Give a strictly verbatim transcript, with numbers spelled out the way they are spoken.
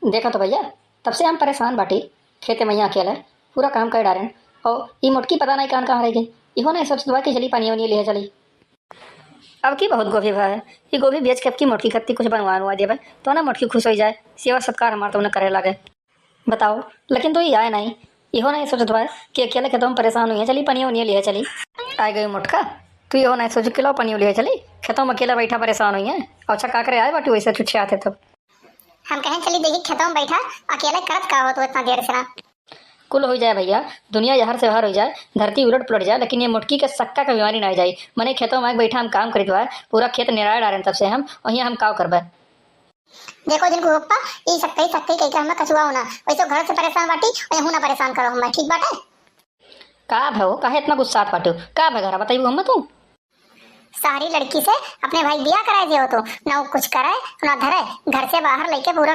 देखा तो भइया, तब से हम परेसान बाटी, खेते मइँ अकेले पूरा काम कइ डारेन, अउर ई मोटकी पता नाहीं कान कहाँ रहि गइ। इहो नाहीं सोचत बा कि चली पनिया वनिया लिहे चली। अब की बहुत गोभी भा है, ई गोभी बेच के अब की मोटकी खत्ती कुछ बनवा उनवा देबे, तउ ना मोटकी खुस होइ जाए, सेवा सत्कार हमार तउ ना करे लागे। बताओ, लेकिन तउ ई आए नाहीं, इहो नाहीं सोचत बा कि अकेले खेतवा मइँ परेसान हुइहैं, चली पनिया वनिया लिहे चली। आइ गइ मोटका, तू इहो नाहीं सोचत कि लाओ पनिया लिहे चली, खेतवा मइँ अकेले बइठा परेसान हुइहैं। अच्छा का करे आए बाटी वइसे छुच्छे आते तउ। हम कहेन चली देखी खेतवा मइँ बइठा, अकेले करत का हो तू एतना देर से ना। कुल होइ जाए भइया, दुनिया जहर से बहर होइ जाए, धरती उलट पुलट जाए, लेकिन ई मोटकी के सक्का क बिमारी नाहीं जाइ। मनई खेतवा मइँ बइठा हम काम करित बा, पूरा खेत निराय डारेन तब से हम, अउ हियाँ हम काव करबे। देखो जिनकू हुप्पा, ई सक्कई सक्कई कहिके हमें कछुआओ ना, वइसे घर से परेसान बाटी, अउर यहू ना परेसान करो हमें, ठीक बाटे? का भे हो, काहे एतना गुस्सात बाटू? का भे घरा, बताइबू हमें तू? सारी लड़की से अपने भाई बियाह कराए दियो तू, ना उ कुछ करे, ना धरे, घर से बाहर लइके पूरा